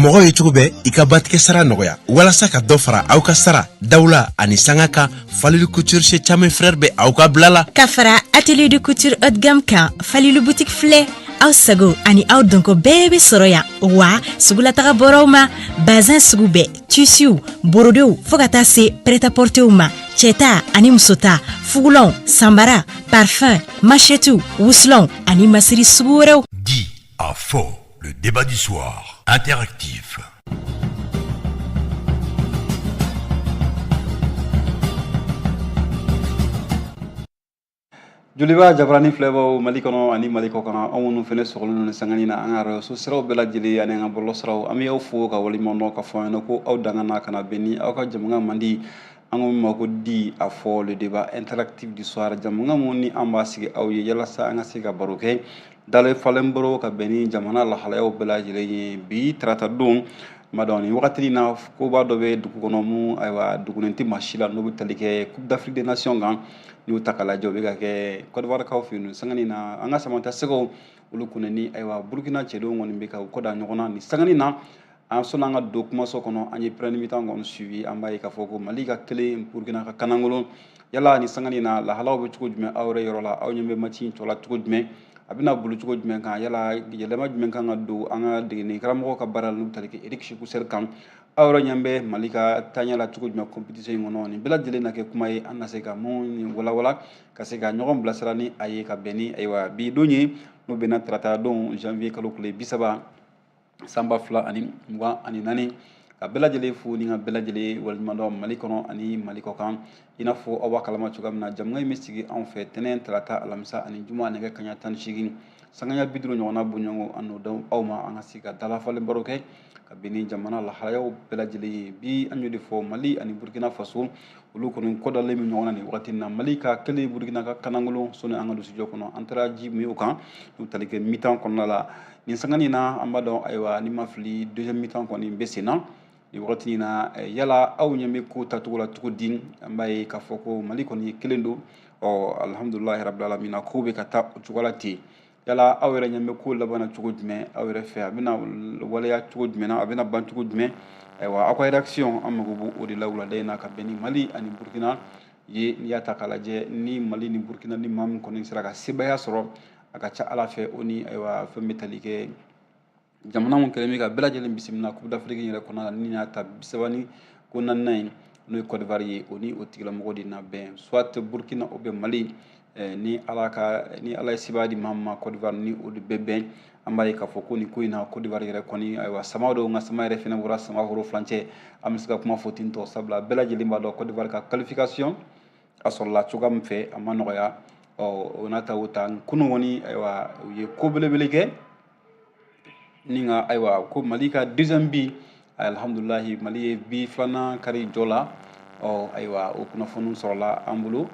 Mɔgɔ ye cogo bɛɛ i ka batigɛ sara nɔgɔya walasa ka dɔ fara aw ka sara dawula ani sanga kan. Falilu Couture chez Chame Frère bɛ aw ka bila la. Ka fara atelier de couture haut de gamme kan, Falilu boutique filɛ, aw sago ani aw dɔnko bɛɛ bɛ sɔrɔ yan. Wa sugulataga bɔraw ma, bazin sugu bɛɛ, tissuw, borodew, fɔɔ ka taa se prêt-à-porterw ma, cɛta ani musota, fugulanw, sanbara, parfum, machetew, wusulanw ani masiri sugu wɛrɛw. Dit à fort, le débat du soir, interactif. Joliba jabarani filɛbaw Mali kɔnɔ ani Mali kɔ kan, aw minnu fɛnɛ sɔgɔlen don sangani na an ka radio siraw bɛɛ lajɛlen ani an ka bɔlɔlɔ siraw, an bɛ aw fo ka waleɲuman dɔn ka fɔ an ɲɛna ko aw dangana ka na bɛn ni aw ka jamakan mandi, an ko min ma ko Dit à fort, le débat interactif du soir, jamakan mun ni an b'a sigi aw ye yalasa an ka se ka baro kɛ dalen falen baro ka bɛn ni jamana lahalayaw bɛɛ lajɛlen ye. Bi tarata don ma dɔn nin wagati in na, koba dɔ bɛ dugu kɔnɔ mun ayiwa dugunen tɛ maa si la, n'o bɛ tali kɛ Coupe d'Afrique des Nations kan. N'i y'o ta k'a lajɛ, o bɛ ka kɛ Côte d'Ivoire kaw fɛ yen sangani na. An ka samata sɛgɛw olu kunna ni ayiwa Burukina cɛdenw kɔni bɛ ka u kɔ da ɲɔgɔn na nin sangani na. An sɔnna an ka don kumaso kɔnɔ, an ye premier mi-temps kɔni suivi, an b'a ye k'a fɔ ko Mali ka kelen, Burukina ka kanangolo. Yala ni sangani na, lahalaw bɛ cogo jumɛn aw yɛrɛ yɔrɔ la? Aw ɲɛ bɛ match in tɔ la cogo jumɛn? A bɛna boli cogo jumɛn kan? Yala yɛlɛma jumɛn kan ka don an ka degeli karamɔgɔ ka baara la, n'u tali kɛ Eric Sékou Chelle kan? Aw yɛrɛ ɲɛ bɛ Mali ka taaɲɛ la cogo jumɛn compétition in kɔnɔ? Nin bɛɛ lajɛlen na kɛ kuma ye an na se ka mun walawala ka se ka ɲɔgɔn bilasira ni a ye ka bɛn ni ayiwa bi don ye, n'o bɛnna tarata don janvier kalo tile 30 san 2024. Ka bɛɛ lajɛlen fo ni ka bɛɛ lajɛlen waleɲuman dɔn Mali kɔnɔ ani Mali kɔ kan. I n'a fɔ aw b'a kalama cogoya min na, jamukan in bɛ sigi anw fɛ tɛnɛn, tarata, alamisa ani juma nɛgɛ kanɲɛ 18 sanganya 50 ɲɔgɔnna bɔɲɔgɔnko, an n'o dɔn aw ma, an ka se ka dalafalen baro kɛ ka bɛn ni jamana lahalayaw bɛɛ lajɛlen ye. Bi an y'o de fɔ, Mali ani Burukina Faso olu kɔni kɔdalen bɛ ɲɔgɔn na nin wagati in na. Mali ka kelen, Burukina ka kanangolo. Sɔnni an ka don studio kɔnɔ, an taara ji min o kan, n'u tali kɛ mi-temps kɔnɔna la nin sangani na. An b'a dɔn ayiwa ni ma fili, deuxième mi-temps kɔni bɛ sen na nin wagati in na. Yala aw ɲɛ bɛ ko tacogo la cogo di? An b'a ye k'a fɔ ko Mali kɔni ye kelen don. Ɔ alhamdulilahi rabil alamina, ko bɛ ka taa o cogo la ten. Yala aw yɛrɛ ɲɛ bɛ ko laban na cogo jumɛn aw yɛrɛ fɛ? A bɛna waleya cogo jumɛn na? A bɛna ban cogo jumɛn? Ayiwa, aw ka réaction an mago b'o de la wulada in na ka bɛn ni Mali ani Burukina ye. N'i y'a ta k'a lajɛ, ni Mali ni Burukina, ni maa min kɔni sera ka sebaaya sɔrɔ, a ka ca Ala fɛ o ni ayiwa fɛn bɛ tali kɛ jamana mun kɛlen bɛ ka bɛɛ lajɛlen bisimila Coupe d'Afrique yɛrɛ kɔnɔna la, ni y'a ta bi saba ni ko naaninan ye, n'o ye Côte d'Ivoire ye, o ni o tigilamɔgɔ de na bɛn, soit Burkina ou bien Mali. Ni Ala ka ni Ala ye sebaaya di maa min ma Côte d'Ivoire, ni o de bɛ bɛn. An b'a ye k'a fɔ ko nin ko in na, Côte d'Ivoire yɛrɛ kɔni ayiwa sama don, nka sama yɛrɛ fɛnɛ bɔra sama foro furancɛ. An bɛ se ka kuma fɔ ten tɔ, sabula bɛɛ lajɛlen b'a dɔn Côte d'Ivoire ka qualification a sɔrɔla cogoya min fɛ, a ma nɔgɔya. Ɔ o n'a ta o ta, kunun kɔni ayiwa u ye ko belebele kɛ ni nka ayiwa ko Mali ka deuxième but, alhamdulilahi, Mali ye but filanan kari jɔ la. Ɔ ayiwa o kunnafoniw sɔrɔla an bolo,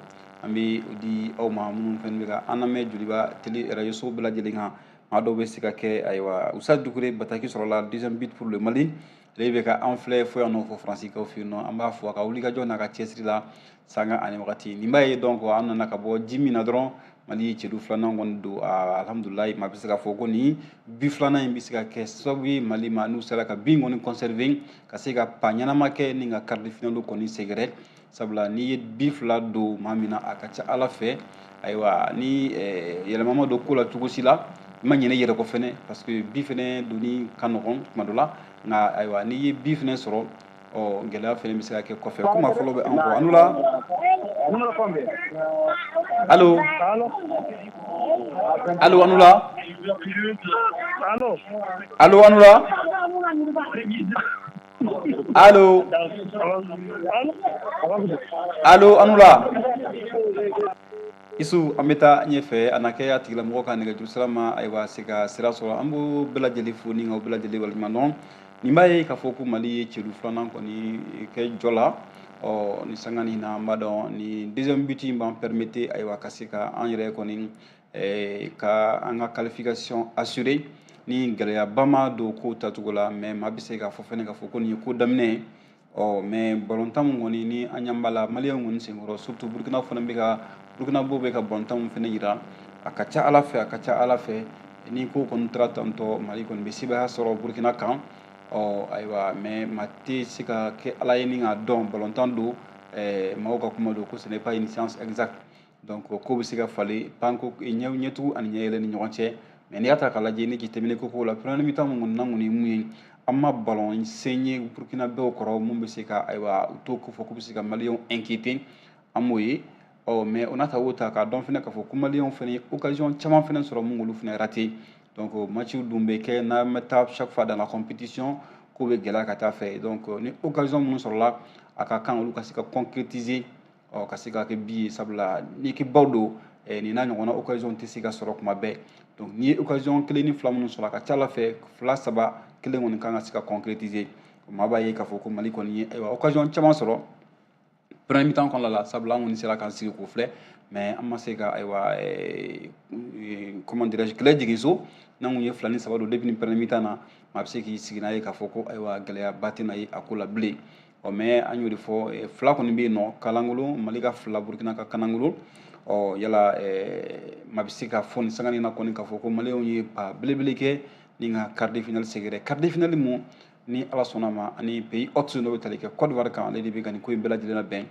an bɛ o di aw ma minnu fɛn bɛ ka an lamɛn Joliba télé radio so bɛɛ lajɛlen kan. Maa dɔw bɛ se ka kɛ ayiwa Usa Dukure bataki sɔrɔla, deuxième but pour le Mali. Ale bɛ ka an filɛ fo yan nɔ, fo Faransikaw fɛ yen nɔ. An b'a fɔ a ka wulikajɔ n'a ka cɛsiri la sanga ani wagati. Nin b'a ye donc an nana ka bɔ ji min na dɔrɔn, Mali ye cɛdu filanan kɔni don. Alhamdulilayi, maa bɛ se k'a fɔ ko nin but filanan in bɛ se ka kɛ sababu ye Mali ma, n'u sera ka bin kɔni conserver, ka se ka pa ɲɛnama kɛ ni ka quart de finale kɔni sɛgɛrɛ. Sabula n'i ye but fila don maa min na, a ka ca Ala fɛ ayiwa ni yɛlɛma ma don ko la cogo si la, i ma ɲinɛ i yɛrɛ kɔ fɛnɛ, parce que but fɛnɛ donni ka nɔgɔn tuma dɔ la, nka ayiwa n'i ye but fɛnɛ sɔrɔ, ɔ gɛlɛya fɛnɛ bɛ se ka kɛ kɔfɛ. Kuma fɔlɔ bɛ an kɔ anula. Allo, allo, anula, allo, anula, allo, allo, anula. Isu, an bɛ taa ɲɛfɛ, a na kɛ a tigilamɔgɔ ka nɛgɛjuru sira ma ayiwa se ka sira sɔrɔ. An b'o bɛɛ lajɛlen fo ni ka bɛɛ lajɛlen waleɲuman dɔn. Nin b'a ye k'a fɔ ko Mali ye cɛdu filanan kɔni kɛ jɔ la. Ɔ ni sanga nin na, an b'a dɔn ni deuxième but in b'an permettre ayiwa ka se ka an yɛrɛ kɔni ka an ka qualification assurer ni gɛlɛyaba ma don kow tacogo la. Mais maa bɛ se k'a fɔ fɛnɛ k'a fɔ ko nin ye ko daminɛ ye. Ɔ mais balontan mun kɔni ni an ɲɛ b'a la maliyɛnw kɔni senkɔrɔ, surtout Burukina fana bɛ ka Burukina bo bɛ ka balontan mun fɛnɛ yira, a ka ca Ala fɛ, a ka ca Ala fɛ ni ko kɔni taara tantɔ, Mali kɔni bɛ sebaaya sɔrɔ Burukina kan. Ɔ ayiwa, mais maa tɛ se ka kɛ Ala ye ni k'a dɔn. Balontan don, maaw ka kuma don ko ce n'est pas une science exacte. Donc ko bɛ se ka falen panko ɲɛtugu ani ɲɛyɛlɛ ni ɲɔgɔn cɛ. Mais n'i y'a ta k'a lajɛ, ni jateminɛ ko la, première mi-temps mun kɔni na kɔni ye mun ye, an ma ballon sen ye Burkinabɛw kɔrɔ mun bɛ se ka, ayiwa, u to ko fɔ k'u bɛ se ka Maliyɛnw inquiéter, an m'o ye. Ɔ mais o n'a ta o ta, k'a dɔn fɛnɛ k'a fɔ ko Maliyɛnw fɛnɛ ye occasion caman fɛnɛ sɔrɔ mun k'olu fɛnɛ raté. Donc match dun bɛ kɛ n'an bɛ taa chaque fois dans la compétition, ko bɛ gɛlɛya ka taa fɛ. Donc ni occasion minnu sɔrɔla, a ka kan olu ka se ka concrétiser, ɔ ka se ka kɛ bi ye, sabula ni équipe baw don, nin n'a ɲɔgɔnna occasion tɛ se ka sɔrɔ kuma bɛɛ. Donc n'i ye occasion kelen ni fila minnu sɔrɔ, a ka ca ala fɛ fila, saba, kelen kɔni kan ka se ka concrétiser. Maa b'a ye k'a fɔ ko Mali kɔni ye, ayiwa, occasion caman sɔrɔ première mi-temps kɔnɔna la, sabula an kɔni sera k'an sigi k'o filɛ, mais an ma se ka, ayiwa, comment dirais-je, kɛlɛ jigin so. N'an kun ye fila ni saba don depuis ni première mi-temps na, maa bɛ se k'i sigi n'a ye k'a fɔ ko, ayiwa, gɛlɛyaba tɛna ye a ko la bilen. Ɔ mais an y'o de fɔ, fila kɔni bɛ yen nɔ kalankolon, Mali ka fila, Burukina ka kanangolo. Ɔ yala maa bɛ se ka fɔ nin sanga na kɔni k'a fɔ ko Maliyɛnw ye ba belebele kɛ ni ka quart de finale sɛgɛrɛ. Quart de finale mun ni Ala sɔnna ma, ani pays hôte n'o bɛ tali kɛ Côte d'Ivoire kan, ale de bɛ ka nin ko in bɛɛ lajɛlen labɛn.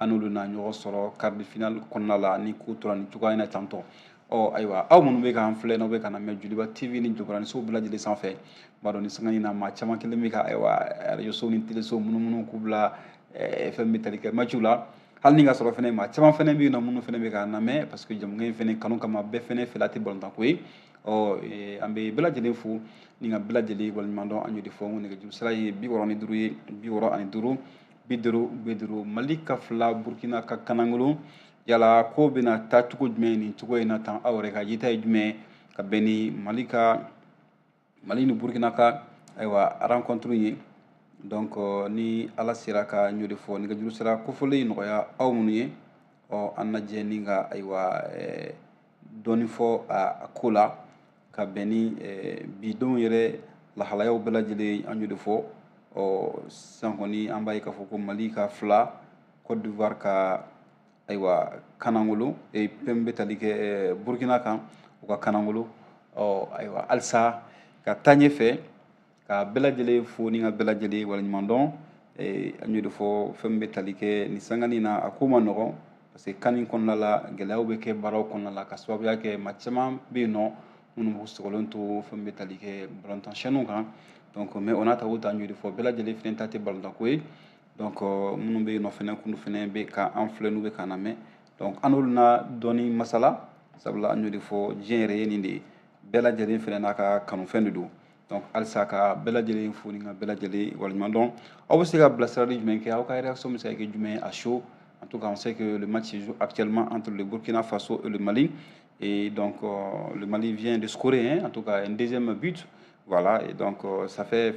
An n'olu na ɲɔgɔn sɔrɔ quart de finale kɔnɔna la ni ko tora nin cogoya in na tantɔ. Ɔ ayiwa, aw minnu bɛ k'an filɛ, n'aw bɛ ka na mɛn Joliba TV ni Jɔbɔrɔnisow bɛɛ lajɛlen sanfɛ, n b'a dɔn ni sanga in na maa caman kelen bɛ ka, ayiwa, arajo so ni teleso munumunu k'u bila fɛn bɛ tali kɛ match la. Hali ni ka sɔrɔ fɛnɛ maa caman fɛnɛ bɛ yen nɔ minnu fɛnɛ bɛ k'an lamɛn, parce que jamukan in fɛnɛ kanu kama, bɛɛ fɛnɛ fɛla tɛ balontan ko ye. Ɔ an bɛ bɛɛ lajɛlen fo ni ka bɛɛ lajɛlen waleɲuman dɔn. An y'o de fɔ, n ko nɛgɛjuru sira ye 65 ye, 65 50 50. Mali ka fila, Burukina ka kanangolo. Yala ko bɛna taa cogo jumɛn nin cogo in na tan? Aw yɛrɛ ka yeta ye jumɛn ka bɛn ni Mali ka, Mali ni Burukina ka, ayiwa, rencontre ye? Donc ni Ala sera ka, n y'o de fɔ, nɛgɛjuru sira kofɔlen nɔgɔya aw minnu ye, ɔ an lajɛ ni ka, ayiwa, dɔɔni fɔ a ko la ka bɛn ni bi donw yɛrɛ lahalayaw bɛɛ lajɛlen. An y'o de fɔ. Ɔ sisan kɔni, an b'a ye k'a fɔ ko Mali ka fila, Côte d'Ivoire ka, ayiwa, kanangolo, fɛn bɛ tali kɛ Burukina kan, u ka kanangolo. Ɔ ayiwa, halisa ka taa ɲɛfɛ, ka bɛɛ lajɛlen fo ni ka bɛɛ lajɛlen waleɲuman dɔn. An y'o de fɔ, fɛn bɛ tali kɛ nin sangani na, a ko ma nɔgɔn, parce que kan in kɔnɔna la, gɛlɛyaw bɛ kɛ baaraw kɔnɔna la, ka sababuya kɛ maa caman bɛ yen nɔ minnu b'u sɔgɔlen to fɛn bɛ tali kɛ balontan chaîne kan. Donc mais o n'a ta o ta, an y'o de fɔ, bɛɛ lajɛlen fɛnɛ ta tɛ balontan ko ye. Donc minnu bɛ yen nɔ fɛnɛ k'olu fɛnɛ bɛ ka an filɛ, n'u bɛ k'an lamɛn, donc an n'olu na dɔɔni masala, sabula an y'o de fɔ, diɲɛ yɛrɛ ye nin de ye, bɛɛ lajɛlen fɛnɛ n'a ka kanufɛn de don. Donc halisa ka bɛɛ lajɛlen fo ni ka bɛɛ lajɛlen waleɲuman dɔn. Aw bɛ se ka bilasirali jumɛn kɛ? Aw ka réaction bɛ se ka kɛ jumɛn à chaud? En tout cas, on sait que le match se joue actuellement entre le Burkina Faso et le Mali, et donc le Mali vient de scorer, hein, en tout cas un deuxième but. Voilà, et donc ça fait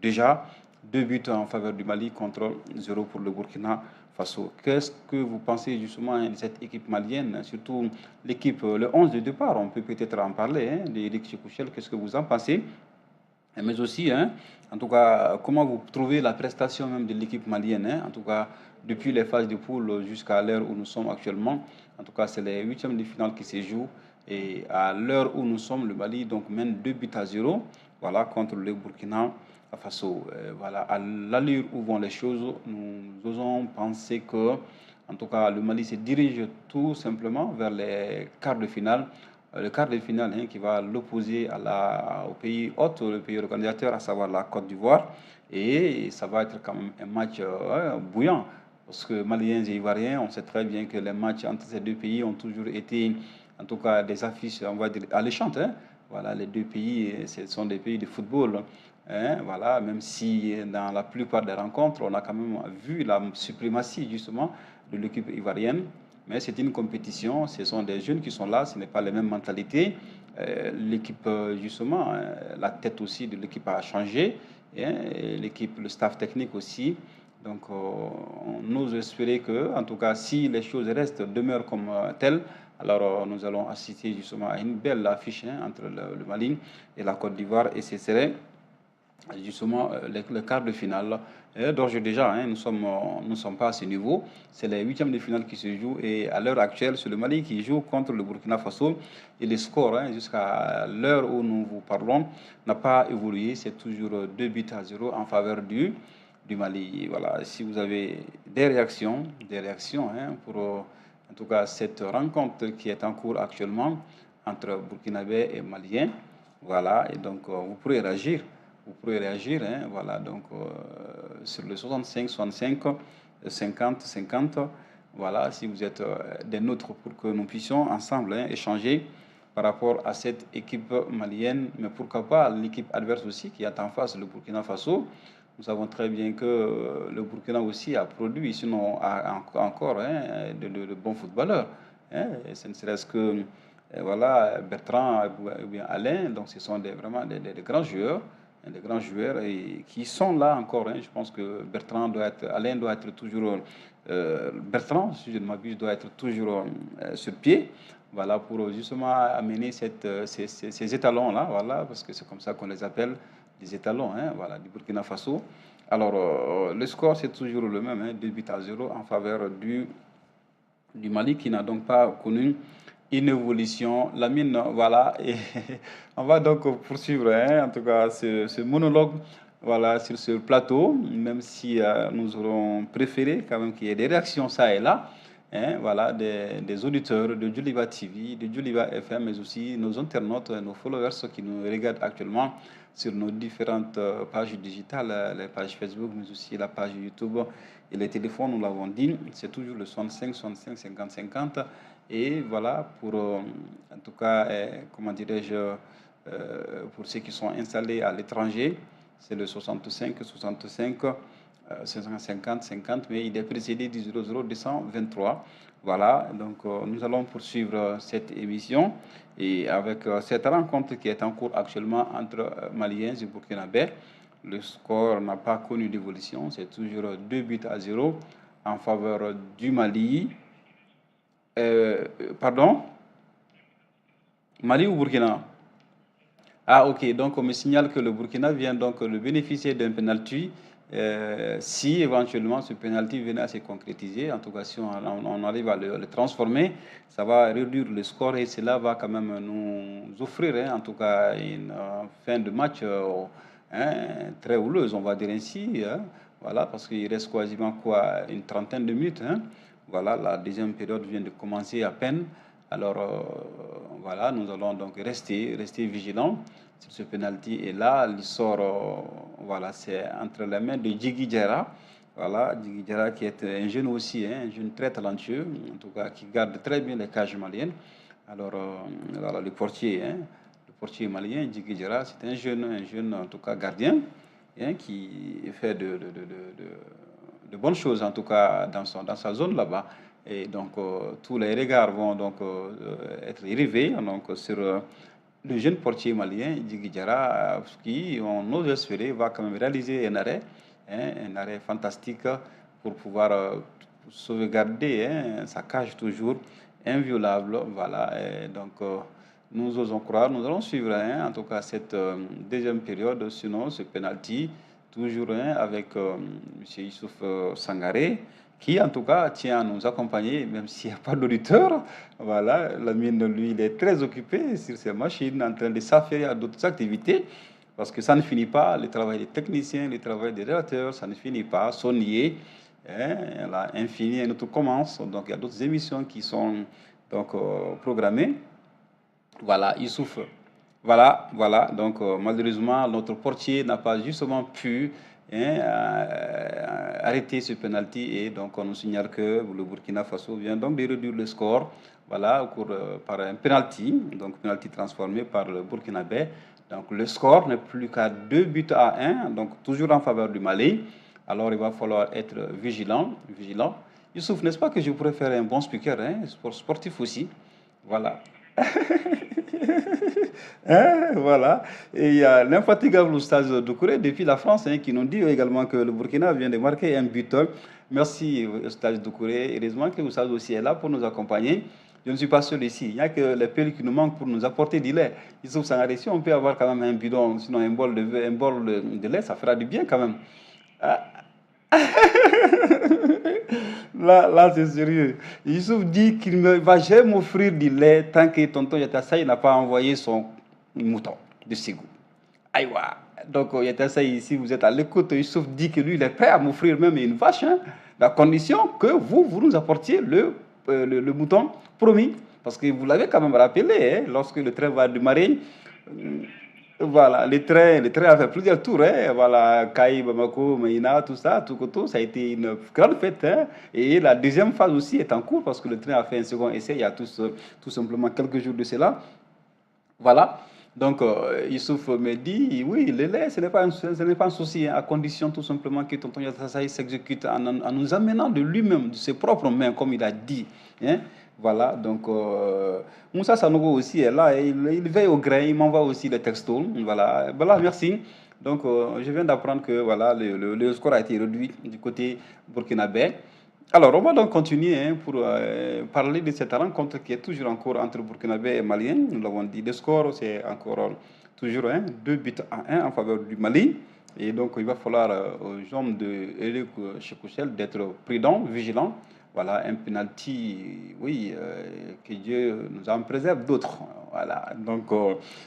déjà deux buts en faveur du Mali contre zéro pour le Burkina Faso. Qu'est-ce que vous pensez justement de cette équipe malienne, surtout l'équipe, le 11 de départ? On peut peut-être en parler, hein, d'Éric Cheikhou. Qu'est-ce que vous en pensez? Mais aussi, hein, en tout cas, comment vous trouvez la prestation même de l'équipe malienne, hein, en tout cas, depuis les phases de poule jusqu'à l'heure où nous sommes actuellement? En tout cas, c'est les huitièmes de finale qui se jouent. Et à l'heure où nous sommes, le Mali donc mène 2 buts à 0, voilà, contre le Burkina Faso. Voilà, à l'allure où vont les choses, nous osons penser que, en tout cas, le Mali se dirige tout simplement vers les quarts de finale. Le quart de finale, hein, qui va l'opposer au pays hôte, le pays organisateur, à savoir la Côte d'Ivoire. Et ça va être quand même un match bouillant. Parce que Maliens et Ivoiriens, on sait très bien que les matchs entre ces deux pays ont toujours été, en tout cas, des affiches, on va dire, alléchantes. Hein. Voilà, les deux pays, ce sont des pays de football. Hein, voilà, même si dans la plupart des rencontres, on a quand même vu la suprématie justement de l'équipe ivoirienne. Mais c'est une compétition, ce sont des jeunes qui sont là, ce n'est pas les mêmes mentalités. L'équipe, justement, hein, la tête aussi de l'équipe a changé, hein, l'équipe, le staff technique aussi. Donc, on ose espérer que, en tout cas, si les choses restent, demeurent comme telles, alors nous allons assister justement à une belle affiche, hein, entre le Mali et la Côte d'Ivoire, et ce serait justement le quart de finale. D'ores et déjà, hein, nous ne sommes pas à ce niveau. C'est les huitièmes de finale qui se jouent et à l'heure actuelle, c'est le Mali qui joue contre le Burkina Faso. Et le score, hein, jusqu'à l'heure où nous vous parlons, n'a pas évolué. C'est toujours 2-0 en faveur du Mali. Voilà. Si vous avez des réactions, hein, pour en tout cas cette rencontre qui est en cours actuellement entre Burkinabé et Maliens, voilà, et donc vous pourrez réagir. Vous pourrez réagir, hein, voilà, donc sur le 65 65 50 50, voilà, si vous êtes des nôtres pour que nous puissions ensemble, hein, échanger par rapport à cette équipe malienne, mais pourquoi pas l'équipe adverse aussi qui est en face, le Burkina Faso. Nous savons très bien que le Burkina aussi a produit, sinon a encore, hein, de bons footballeurs. Hein, et ce ne serait-ce que voilà, Bertrand ou bien Alain, donc ce sont vraiment des grands joueurs. Des grands joueurs et qui sont là encore. Hein. Je pense que Bertrand doit être, Alain doit être toujours, Bertrand, si je ne m'abuse, doit être toujours sur pied, voilà, pour justement amener ces étalons-là, voilà, parce que c'est comme ça qu'on les appelle, des étalons, hein, voilà, du Burkina Faso. Alors, le score, c'est toujours le même, hein, 2-0 en faveur du Mali, qui n'a donc pas connu une évolution. Lamine, voilà, et on va donc poursuivre, hein, en tout cas, ce monologue, voilà, sur ce plateau, même si nous aurons préféré quand même qu'il y ait des réactions ça et là, hein, voilà, des auditeurs de Djoliba TV, de Djoliba FM, mais aussi nos internautes, nos followers qui nous regardent actuellement sur nos différentes pages digitales, les pages Facebook, mais aussi la page YouTube et les téléphones, nous l'avons dit, c'est toujours le 65 65 50 50. Et voilà, pour, en tout cas, comment dirais-je, pour ceux qui sont installés à l'étranger, c'est le 65 65 550 50, mais il est précédé du 00 223. Voilà, donc nous allons poursuivre cette émission et avec cette rencontre qui est en cours actuellement entre Maliens et Burkinabés. Le score n'a pas connu d'évolution, c'est toujours 2-0 en faveur du Mali. Pardon? Mali ou Burkina? Ah, ok, donc on me signale que le Burkina vient donc de bénéficier d'un penalty. Si éventuellement ce penalty venait à se concrétiser, en tout cas si on arrive à le transformer, ça va réduire le score et cela va quand même nous offrir, hein, en tout cas une fin de match hein, très houleuse, on va dire ainsi, hein, voilà, parce qu'il reste quasiment quoi, une trentaine de minutes, hein. Voilà, la deuxième période vient de commencer à peine. Alors, voilà, nous allons donc rester vigilants sur ce penalty. Et là, il sort, voilà, c'est entre les mains de Djigui Diarra. Voilà, Djigui Diarra qui est un jeune aussi, hein, un jeune très talentueux, en tout cas qui garde très bien les cages maliennes. Alors, voilà, le portier, hein, le portier malien, Djigui Diarra, c'est un jeune en tout cas gardien, hein, qui fait de bonnes choses, en tout cas dans sa zone là-bas. Et donc, tous les regards vont donc être rivés donc, sur le jeune portier malien, Djigui Diarra, qui, on ose espérer, va quand même réaliser un arrêt, hein, un arrêt fantastique pour pouvoir sauvegarder, hein, sa cage toujours inviolable. Voilà. Et donc, nous osons croire, nous allons suivre, hein, en tout cas, cette deuxième période, sinon ce penalty, toujours, hein, avec M. Youssouf Sangaré, qui en tout cas tient à nous accompagner, même s'il n'y a pas d'auditeur. Voilà, Lamine, lui, il est très occupé sur ses machines, en train de s'affairer à d'autres activités, parce que ça ne finit pas, le travail des techniciens, le travail des rédacteurs, ça ne finit pas, sonnier, hein, là, infini, et tout commence. Donc il y a d'autres émissions qui sont donc programmées. Voilà, Youssouf. Voilà, voilà. Donc malheureusement, notre portier n'a pas justement pu, hein, arrêter ce penalty et donc on nous signale que le Burkina Faso vient donc de réduire le score, voilà, au cours, par un penalty, donc penalty transformé par le Burkinabé. Donc le score n'est plus qu'à 2-1, donc toujours en faveur du Mali. Alors il va falloir être vigilant, vigilant. Youssouf, n'est-ce pas que je pourrais faire un bon speaker, hein, sportif aussi, voilà. Hein, voilà. Et il y a l'infatigable Oustaz Doucouré depuis la France, hein, qui nous dit également que le Burkina vient de marquer un but. Merci Oustaz Doucouré. Heureusement que Oustaz aussi est là pour nous accompagner. Je ne suis pas seul ici. Il n'y a que les pelles qui nous manquent pour nous apporter du lait. Youssouf Sangaré, si on peut avoir quand même un bidon, sinon un bol de lait, ça fera du bien quand même. Ah. Là, là c'est sérieux. Youssouf dit qu'il ne va jamais m'offrir du lait tant que tonton Yatassaï n'a pas envoyé son mouton de Ségou. Aïwa. Donc, Yatassaï, ici, vous êtes à l'écoute. Youssouf dit que lui, il est prêt à m'offrir même une vache, hein, la condition que vous, vous nous apportiez le mouton promis. Parce que vous l'avez quand même rappelé, hein, lorsque le train va démarrer. Voilà, le train a fait plusieurs tours. Hein, voilà, Kayes, Bamako, Mahina, tout ça, tout tout, ça a été une grande fête. Hein, et la deuxième phase aussi est en cours parce que le train a fait un second essai il y a tout simplement quelques jours de cela. Voilà. Donc, Youssouf me dit, oui, le lait, ce n'est pas un souci, hein, à condition tout simplement que tonton Yatassaï s'exécute en nous amenant de lui-même, de ses propres mains, comme il a dit. Hein. Voilà, donc Moussa Sanogo aussi est là, et il veille au grain, il m'envoie aussi les textos. Voilà, voilà, merci. Donc, je viens d'apprendre que voilà, le score a été réduit du côté burkinabé. Alors, on va donc continuer, hein, pour parler de cette rencontre qui est toujours en cours entre Burkinabé et Maliens. Nous l'avons dit, le score, c'est encore toujours, hein, 2 buts à 1 en faveur du Mali. Et donc, il va falloir aux hommes de Eric Chelle d'être prudents, vigilants. Voilà, un penalty, oui, que Dieu nous en préserve d'autres. Voilà, donc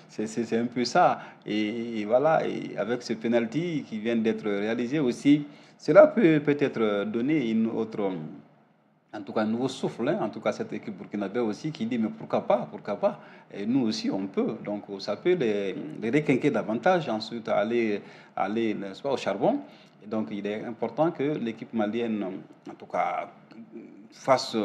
c'est un peu ça. Et voilà, et avec ce penalty qui vient d'être réalisé aussi, cela peut peut-être donner une autre, en tout cas un nouveau souffle, hein, en tout cas cette équipe burkinabé aussi qui dit mais pourquoi pas, et nous aussi on peut. Donc ça peut les requinquer davantage, ensuite aller, n'est-ce pas, au charbon. Et donc il est important que l'équipe malienne, en tout cas, fasse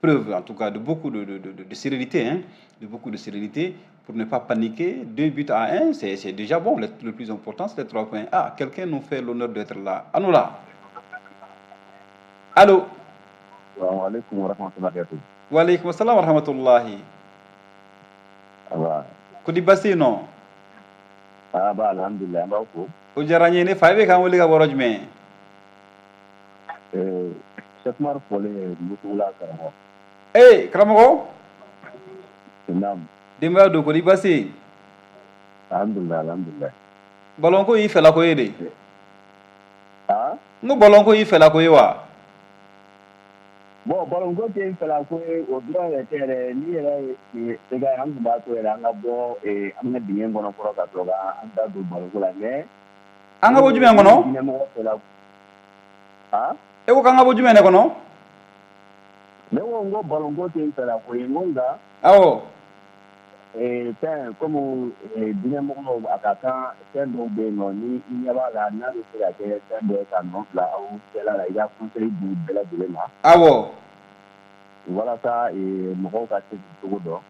preuve, en tout cas, de beaucoup de sérénité, hein, de beaucoup de sérénité pour ne pas paniquer. 2 buts à 1, c'est déjà bon. Le plus important, c'est les trois points. Ah, quelqu'un nous fait l'honneur d'être là. Allô là. Allô. Alaikum wa rahmatullahi. Wa alaikum assalam wa rahmatullahi. Aba. Kodi basi non? Ah ba, alhamdulillah, an b'aw fo. O diyara n ye. Ne fa, i bɛ k'an wele ka bɔ yɔrɔ jumɛn? Cheikh Umar Fɔlen, Mutugula karamɔgɔ. Ee, karamɔgɔ. Naam. Denbaya don, kodi basi? Alhamdulillah, alhamdulillah. Ballon ko y'i fɛlako ye de? Ah? N ko ballon ko y'i fɛlako ye wa? Bon, ballon ko tɛ n fɛlako ye, o dɔrɔn yɛrɛ tɛ yɛrɛ. N'i yɛrɛ ye se ka, an tun b'a to yɛrɛ an ka bɔ an ka dingɛ kɔnɔ fɔlɔ ka sɔrɔ ka an da don ballon ko la, mais An ka bɔ jumɛn kɔnɔ? Ɲɛmɔgɔ fɛla. Ah? E ko k'an ka bɔ jumɛn de kɔnɔ? Ne ko n ko ballon ko tɛ n fɛlako ye, n ko nka fɛn komi diinɛmɔgɔw, a ka kan fɛn dɔw bɛ yen nɔ, ni i ɲɛ b'a la n'a bɛ se ka kɛ fɛn dɔ ye ka nɔ bila aw cɛla la, i ka conseil di bɛɛ lajɛlen ma walasa mɔgɔw ka se k'u cogo dɔn.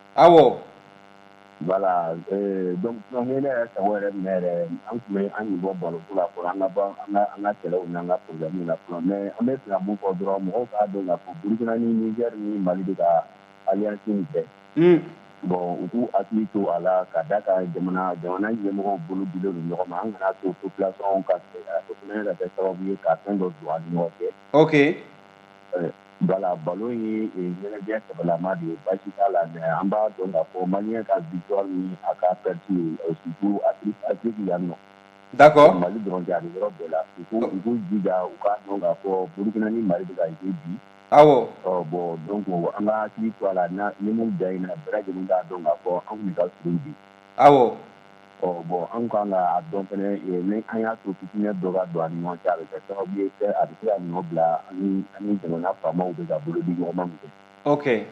Voilà, donc sinon ni ne yɛrɛ sago yɛrɛ minɛ yɛrɛ, an tun bɛ an ɲin bɔ ballon ko la fɔlɔ, an ka bɔ an ka kɛlɛw n'an ka problème la fɔlɔ. Mais an bɛ fɛ ka mun fɔ dɔrɔn, mɔgɔw k'a dɔn k'a fɔ Burukina ni Niger ni Mali bɛ ka alliance min kɛ, bon, u k'u hakili to a la, ka da kan jamana ɲɛmɔgɔw bolo dilen don ɲɔgɔn ma. An kana to population ka o fana ka kɛ sababu ye ka fɛn dɔ don an ni ɲɔgɔn cɛ. Voilà, ballon ye ɲɛnajɛ sɛbɛlama de ye, baasi t'a la, mais an b'a dɔn k'a fɔ Malien ka victoire ni a ka perte ye, surtout Afrique yan nɔ. Mali dɔrɔn tɛ, a bɛ yɔrɔ bɛɛ la. U k'u jija, u k'a dɔn k'a fɔ Burukina ni Mali bɛ ka jouer bi. Ɔ bon, donc an ka hakili to a la, na ni mun gagnera, bɛɛ lajɛlen k'a dɔn k'a fɔ an kun ka surun bi. Ɔ bon, an kan k'a dɔn fɛnɛ, ni an y'a to fitinɛ dɔ ka don an ni ɲɔgɔn cɛ, a bɛ kɛ sababu ye fɛn a bɛ se ka nɔ bila an ni jamana faamaw bɛ ka bolo di ɲɔgɔn ma min kɛ.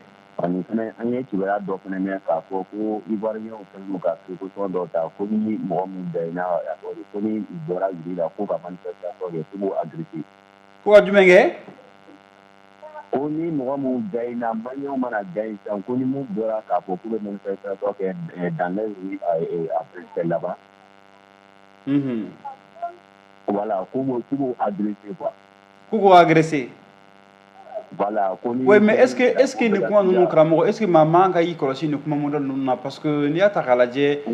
Ani fɛnɛ, an ye kibaruya dɔ fɛnɛ mɛn k'a fɔ ko Ivoiriyɛnw kɛlen don ka précaution dɔw ta, ko ni mɔgɔ min bɛnna, ko ni u bɔra yiri la ko ka manifestation kɛ, k'u b'o agressé. Ko ka jumɛn kɛ? Ko ni mɔgɔ min gagnera, Maliyɛnw mana gagner sisan, ko ni mun bɔra k'a fɔ k'u bɛ manifestation kɛ dans les rues à là-bas, voilà, k'u b'o agressé quoi. K'u k'o agressé. Voilà, ko ni Oui, mais est-ce que nin kuma ninnu, karamɔgɔ, est-ce que maa man ka i kɔlɔsi nin kuma modèle ninnu na? Parce que n'i y'a ta k'a lajɛ,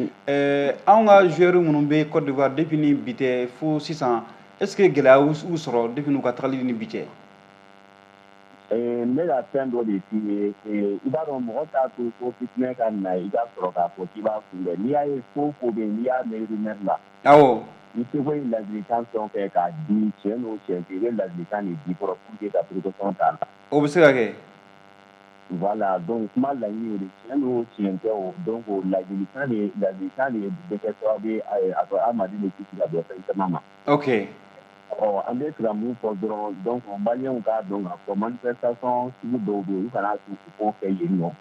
anw ka joueurs minnu bɛ Côte d'Ivoire depuis ni bi tɛ fo sisan, est-ce que gɛlɛya y'u sɔrɔ depuis n'u ka tagali ni bi cɛ? N bɛ ka fɛn dɔ de f'i ye. I b'a dɔn, mɔgɔ t'a to ko fitinɛ ka na, i ka sɔrɔ k'a fɔ k'i b'a kunbɛn. N'i y'a ye ko ko bɛ yen, n'i y'a mɛn rumeur la, i seko ye ladilikan fɛn o fɛn k'a di, tiɲɛ n'o tiɲɛ tɛ, i bɛ ladilikan de di fɔlɔ pour que ka précaution t'a la. O bɛ se ka kɛ. Voilà, donc kuma laɲini o de, tiɲɛ n'o tiɲɛ tɛ o. Donc o ladilikan de bɛ kɛ sababu ye a tɔ hadamaden bɛ kisi ka bɔ fɛn caman ma. Ɔ, an bɛ fɛ ka mun fɔ dɔrɔn, donc maliyɛnw k'a dɔn k'a fɔ manifestation sugu dɔw bɛ yen, u kana to u k'o kɛ yen nɔ.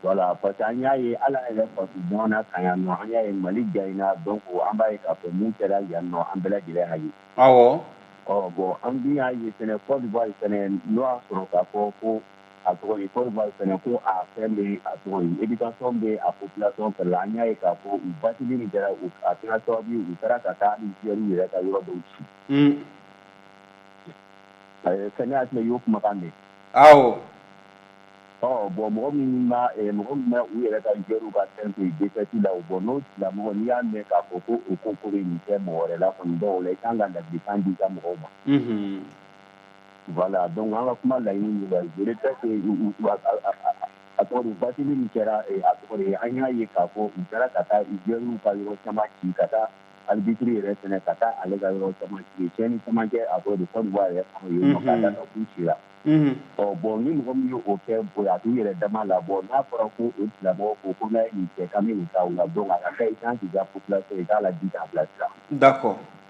Voilà, parce que an y'a ye, hali an yɛrɛ faso jamana kan yan nɔ, an y'a ye Mali gagné, donc an b'a ye k'a fɔ mun kɛra yan nɔ, an bɛɛ lajɛlen y'a ye. Ɔ bon, an dun y'a ye fɛnɛ, Côte d'Ivoire fɛnɛ, n'o y'a sɔrɔ k'a fɔ ko a tɔgɔ ye Côte d'Ivoire fɛnɛ, ko a fɛn bɛ, a tɔgɔ ye éducation bɛ a population fɛnɛ la, an y'a ye k'a fɔ u batili min kɛra, a kɛra sababu ye u taara ka taa hali joueurs yɛrɛ ka yɔrɔ dɔw ci. Fɛn ne hakili i y'o kumakan mɛn. Ɔ bon, mɔgɔ min ma u yɛrɛ ka joueurs ka fɛn to yen défaite la, o bon, n'o tigilamɔgɔ, n'i y'a mɛn k'a fɔ ko o ko bɛ nin kɛ mɔgɔ wɛrɛ la kɔni, dɔw la i kan ka ladilikan di i ka mɔgɔw ma. Voilà, donc an ka kuma laɲini ye, je répète, a tɔgɔ de, batili min kɛra, a tɔgɔ de, an y'a ye k'a fɔ u taara ka taa joueurs ka yɔrɔ caman ci, ka taa arbitre yɛrɛ fɛnɛ, ka taa ale ka yɔrɔ caman ci, tiɲɛni caman kɛ, a tɔgɔ de, Côte d'Ivoire yɛrɛ kɔnɔ yen nɔ, k'a da kan k'u cira. Ɔ bon, ni mɔgɔ min ye o kɛ, bon, a t'u yɛrɛ dama la. Bon, n'a fɔra ko o tigilamɔgɔ ko n'a ye nin kɛ, k'an bɛ nin k'aw la, donc a ka kɛ i kan k'i ka population, i k'a ladi, k'a bilasira.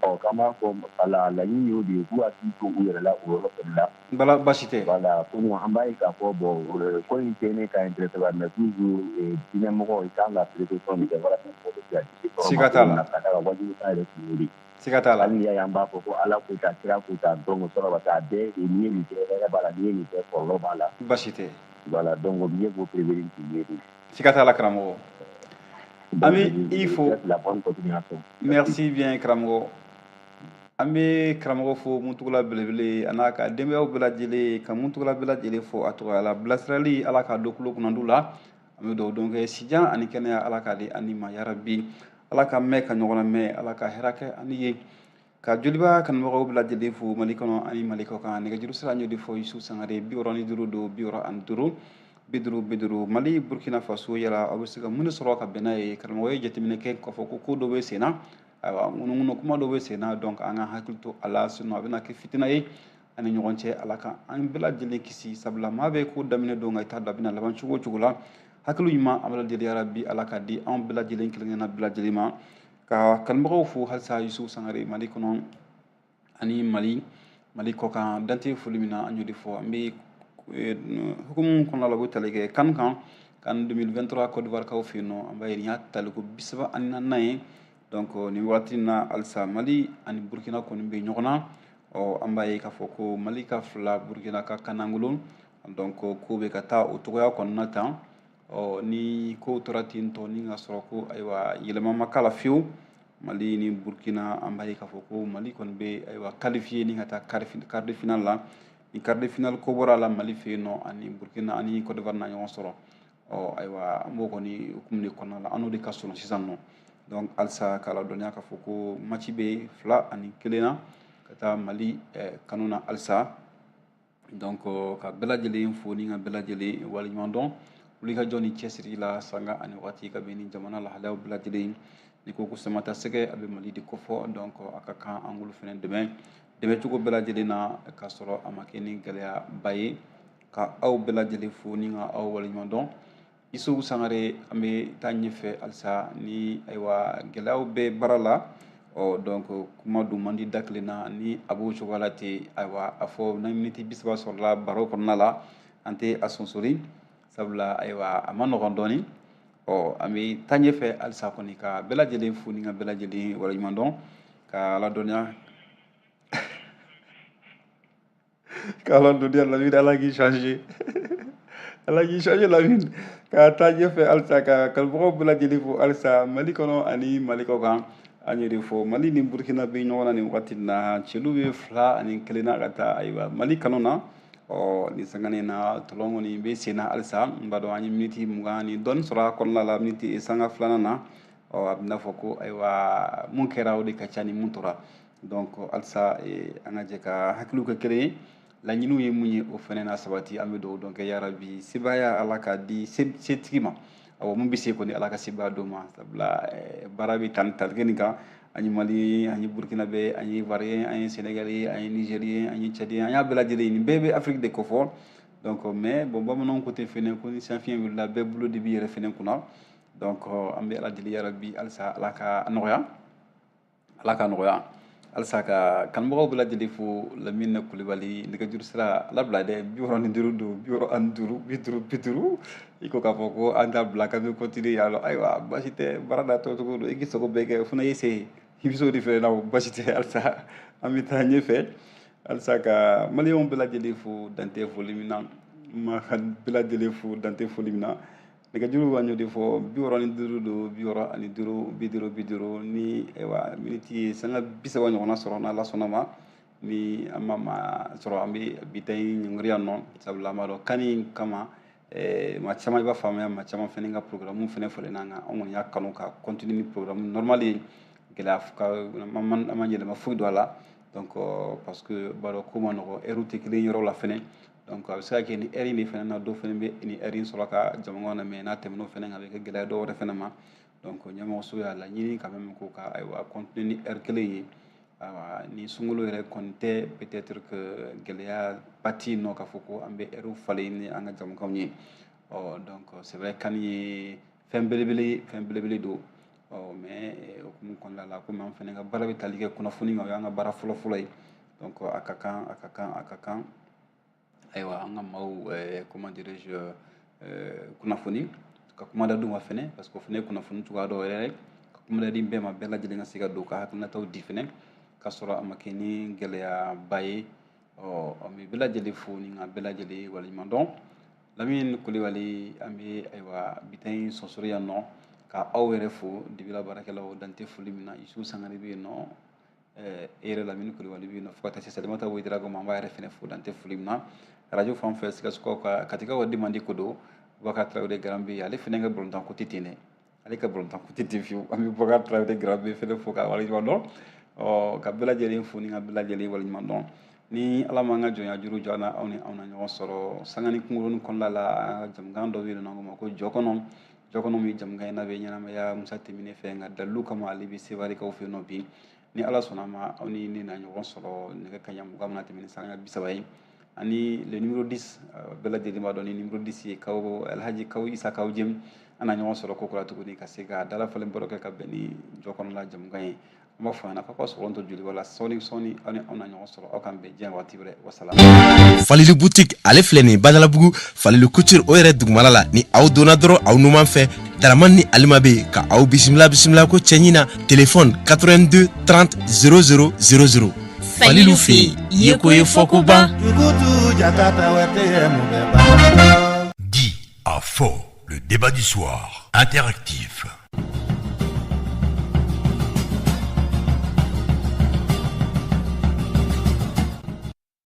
Ɔ, k'an b'a fɔ, wala, laɲini y'o de ye, k'u hakili to u yɛrɛ la o yɔrɔ fɛnɛ la. Bala, baasi tɛ. Voilà, komi an b'a ye k'a fɔ, bon, ko in tɛ ne ka intéressé, mais toujours diinɛmɔgɔ, i kan ka précaution de kɛ walasa mɔgɔ bɛ se ka kisi tɔɔrɔ ma. Siga t'a la. Ka d'a kan wajibikan yɛrɛ tun y'o de ye. Siga t'a la. Hali n'i y'a ye an b'a fɔ ko Ala ko tan, kira ko tan, donc sɔrɔ parce que a bɛɛ n'i ye nin kɛ, hɛrɛ b'a la, n'i ye nin kɛ, kɔlɔlɔ b'a la. Baasi tɛ. Voilà, donc mieux vaut prévenir que guérir. Siga t'a la, karamɔgɔ. An bɛ i fo. La bonne continuation. Merci bien, karamɔgɔ. An bɛ karamɔgɔ fo, Muntugula belebele, a n'a ka denbayaw bɛɛ lajɛlen, ka Muntugula bɛɛ lajɛlen fo a tɔgɔ la. Bilasirali, Ala k'a don kulo kunnandiw la. An bɛ dugawu don kɛ, sijan ani kɛnɛya, Ala k'a di an ni ma yarabi. Ala ka mɛn ka ɲɔgɔn mɛn, Ala ka hɛrɛ kɛ ani ye. Ka Joliba kanubagaw bɛɛ lajɛlen fo Mali kɔnɔ ani Mali kɔ kan. Nɛgɛjuru sira, an y'o de fɔ, Yusu Sangare, 65 don, 65 50 50. Mali, Burkina Faso, yala aw bɛ se ka mun de sɔrɔ ka bɛn n'a ye? Karamɔgɔ ye jateminɛ kɛ k'a fɔ ko ko dɔ bɛ sen na, ayiwa, ŋunuŋunu kuma dɔ bɛ sen na, donc an ka hakili to a la, sinon a bɛna kɛ fitina ye an ni ɲɔgɔn cɛ. Ala ka an bɛɛ lajɛlen kisi, sabula maa bɛ ko daminɛ don, nka i t'a dɔn a bɛna laban cogo o cogo la. Hakili ɲuman, an bɛ deli yarabi, Ala ka di anw bɛɛ lajɛlen kelen kelenna bɛɛ lajɛlen ma. Ka kanubagaw fo halisa, Yusu Sangare, Mali kɔnɔ ani Mali kɔ kan, dante foli min na, an y'o de fɔ. An bɛ hukumu kɔnɔna la, o bɛ tali kɛ CAN kan, CAN 2023, Côte d'Ivoire kaw fɛ yen nɔ. An b'a ye nin y'a taliko 34nan ye. Donc nin waati in na, halisa Mali ani Burkina kɔni bɛ ɲɔgɔn na. Ɔ, an b'a ye k'a fɔ ko Mali ka 2, Burkina ka kanangolo. Donc ko bɛ ka taa o cogoya kɔnɔna tan. Ɔ, ni ko tora ten tɔ, ni ka sɔrɔ ko ayiwa, yɛlɛma ma k'a la fiyewu, Mali ni Burkina, an b'a ye k'a fɔ ko Mali kɔni bɛ, ayiwa, qualifié ni ka taa quart de finale la. Ni quart de finale ko bɔra a la Mali fɛ yen nɔ, ani Burkina ani Côte d'Ivoire na ɲɔgɔn sɔrɔ. Ɔ ayiwa, an b'o kɔni hukumu de kɔnɔna la, an n'o de ka surun sisan nɔ. Donc halisa k'a ladɔnniya k'a fɔ ko match bɛ 2-1 na ka taa Mali kanu na halisa. Donc ka bɛɛ lajɛlen fo ni ka bɛɛ lajɛlen waleɲuman dɔn wulikajɔ ni cɛsiri la, sanga ani waati, ka bɛn ni jamana lahalayaw bɛɛ lajɛlen. Ni ko ko Samata Sɛgɛ, a bɛ Mali de kofɔ. Donc a ka kan an k'olu fana dɛmɛ dɛmɛcogo bɛɛ lajɛlen na, k'a sɔrɔ a ma kɛ ni gɛlɛyaba ye. Ka aw bɛɛ lajɛlen fo ni ka aw waleɲuman dɔn. Isufu Sangare, an bɛ taa ɲɛfɛ halisa ni, ayiwa, gɛlɛyaw bɛ baara la. Ɔ donc kuma dun man di da kelen na, ni a b'o cogoya la ten. Ayiwa, a fɔ na miniti 30 sɔrɔla baro kɔnɔna la, an tɛ a sonsori, sabula ayiwa, a ma nɔgɔn dɔɔni. Ɔ, an bɛ taa ɲɛfɛ halisa kɔni, ka bɛɛ lajɛlen fo ni ka bɛɛ lajɛlen waleɲuman dɔn, ka ladɔnniya, k'a ladɔnniya. Lamini, Ala k'i changer, Ala k'i changer, Lamini. Ka taa ɲɛfɛ halisa, ka kanubagaw bɛɛ lajɛlen fo halisa Mali kɔnɔ ani Mali kɔ kan. An y'o de fɔ, Mali ni Burkina bɛ ɲɔgɔn na nin wagati in na, cɛlu bɛ 2-1 na ka taa, ayiwa, Mali kanu na. Ɔ, nin sanganin na, tɔlɔn kɔni bɛ sen na halisa. N b'a dɔn an ye miniti 20 ni dɔɔni sɔrɔ a kɔnɔna la, miniti sanga filanan na. Ɔ, a bɛ n'a fɔ ko ayiwa, mun kɛra, o de ka ca ni mun tora. Donc halisa an ka jɛ ka hakiliw kɛ kelen ye. Laɲiniw ye mun ye, o fɛnɛ na sabati. An bɛ dugawu dɔn kɛ, yarabi, sebaaya Ala k'a di setigi ma. Awɔ, mun bɛ se kɔni, Ala ka sebaaya d'o ma, sabula baara bɛ tali talikɛ nin kan. An ye Mali, an ye Burkinabé, an ye Ivoirien, an ye Sénégalais, an ye Nigérien, an ye Tchadien, an y'a bɛɛ lajɛlen. Nin bɛɛ bɛ Afrique de kofɔ. Donc, mais bon, bamananw ko ten fɛnɛ ko ni sanfiɲɛ wulila, bɛɛ bolo de b'i yɛrɛ fɛnɛ kunna. Donc an bɛ Ala deli, yarabi, halisa Ala ka nɔgɔya, Ala ka nɔgɔya halisa. Ka kanubagaw bɛɛ lajɛlen fo. Lamine Kulibali, nɛgɛjuru sira labila dɛ, 65 don, 65 50 50. I ko k'a fɔ ko an t'a bila, k'an bɛ continuer yan nɔ. Ayiwa, baasi tɛ, baara n'a tɔcogo don. I k'i sago bɛɛ kɛ, o fana y'i se ye, i bɛ se o de fɛnɛ na. O baasi tɛ, halisa an bɛ taa ɲɛfɛ. Halisa ka maliyɛnw bɛɛ lajɛlen fo, dantɛ foli min na, ma ka bɛɛ lajɛlen fo, dantɛ foli min na. Nɛgɛjuru, an y'o de fɔ, 65 don, 65 50 50. Ni ayiwa miniti ye sanga 30 ɲɔgɔnna sɔrɔ, n'Ala sɔnna ma, ni an ma sɔrɔ, an bɛ bi ta in ɲɔngiri yan nɔ, sabula an b'a dɔn kan in kama maa caman i b'a faamuya, maa caman fɛnɛ ka programme fɛnɛ falenna an kan. Anw kɔni y'a kanu ka continuer ni programme normal ye, gɛlɛya ka an ma yɛlɛma foyi don a la. Donc parce que b'a dɔn ko ma nɔgɔ, heure tɛ kelen yɔrɔ la fɛnɛ. Donc a bɛ se ka kɛ ni heure in de fɛnɛ na, dɔw fɛnɛ bɛ ni heure in sɔrɔ ka jama na, mais n'a tɛmɛn'o fɛnɛ kan, a bɛ kɛ gɛlɛya dɔw wɛrɛ fɛnɛ ma. Donc ɲɛmɔgɔso y'a laɲini quand même ko ka ayiwa continuer ni heure kelen ye. Ayiwa, ni sunkalo yɛrɛ kɔni tɛ, peut-être que gɛlɛya ba tɛ yen nɔ k'a fɔ ko an bɛ heure falen ni an ka jamukanw ye. Ɔ donc c'est vrai, CAN ye fɛn belebele, fɛn belebele don. Ɔ mais hukumu kɔnɔna la, komi an fɛnɛ ka baara bɛ tali kɛ kunnafoni kan, o y'an ka baara fɔlɔ-fɔlɔ ye. Donc a ka kan, a ka kan, a ka kan, ayiwa, an ka maaw, comment dirais-je, kunnafoni ka kuma da d'u ma fɛnɛ, parce que o fɛnɛ ye kunnafoni cogoya dɔ yɛrɛ ye, ka kuma da di bɛɛ ma, bɛɛ lajɛlen ka se ka don ka hakilinataw di fɛnɛ, k'a sɔrɔ a ma kɛ ni gɛlɛyaba ye. Ɔ an bɛ bɛɛ lajɛlen fo ni ka bɛɛ lajɛlen waleɲuman dɔn. Lamine Kulibali, an bɛ ayiwa bi ta in sɔsɔrɔ yan nɔ, ka aw yɛrɛ fo, dibila baarakɛlaw, dante foli min na. Isu Sangare bɛ yen nɔ, e yɛrɛ Lamine Kulibali bɛ yen nɔ, fo ka taa se Salimata Ouédraogo ma, an b'a yɛrɛ fɛnɛ fo, dante foli min na. Arajo fan fɛ, Sikasokaw ka Katikaw ka demande ko don, Bubakar Tarawele Garambi, ale fɛnɛ ka balontan ko tɛ ten dɛ, ale ka balontan ko tɛ ten fiyewu. An bɛ Bubakar Tarawele Garambi fɛnɛ fo ka waleɲuman dɔn. Ɔ ka bɛɛ lajɛlen fo ni ka bɛɛ lajɛlen waleɲuman dɔn. Ni Ala m'an ka jɔnya juru jɔ an na, aw ni anw na ɲɔgɔn sɔrɔ sanga ni kunkurunin kɔnɔna la. Jamukan dɔ bɛ yen nɔ, n'an k'o ma ko jɔ kɔnɔ. Jɔ kɔnɔ min jamukan in n'a bɛ ɲɛnamaya Musa Tɛmɛnɛ fɛ, nka dalilu kama ale bɛ Sevarikaw fɛ yen nɔ bi. Ni Ala sɔnna ma, aw ni ne na ɲɔgɔn sɔrɔ nɛgɛ kanɲɛ 20 mana tɛmɛ ni sanga 30 ye. Ani le numéro 10, bɛɛ lajɛlen b'a dɔn ni numéro 10 ye Kawo, Alhaji Kawo Isa Kawo Jem. An na ɲɔgɔn sɔrɔ ko kura tuguni ka se ka dala falen baro kɛ ka bɛn ni jɔ kɔnɔla jamukan ye. An b'a fɔ a ɲɛna k'aw ka sɔgɔlen to joliba la. Sɔɔni sɔɔni, aw ni anw na ɲɔgɔn sɔrɔ. Aw k'an bɛn diɲɛ waati wɛrɛ. Wasalaam. Falilu Boutique, ale filɛ nin Badalabugu, Falilu Couture o yɛrɛ dugumala la. Ni aw donna dɔrɔn, aw numan fɛ, Daraman ni Alima bɛ ka aw bisimila. Bisimila ko cɛɲi na. Téléphone 82 30 00 00. Falilu fɛ yen, yeko ye fɔko ban. Dit à fond, le débat du soir, interactif.